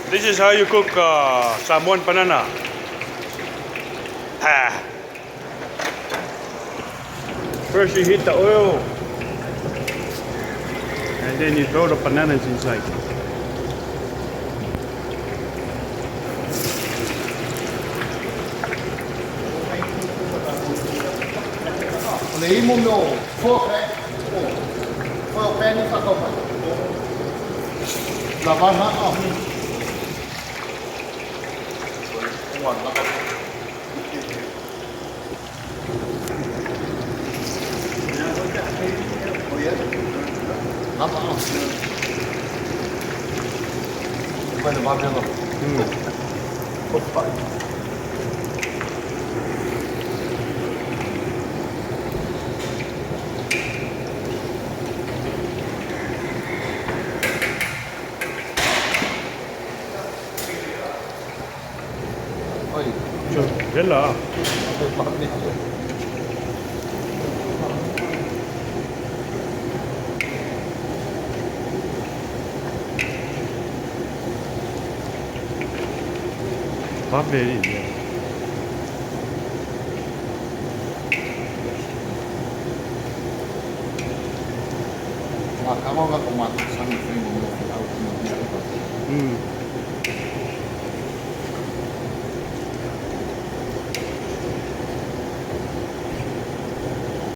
This is how you cook Samoan banana. Ha. First you heat the oil, and then you throw the bananas inside. O le imo mea o four crack, four penny whakaupai. La vaha o. Vela. Vaveri.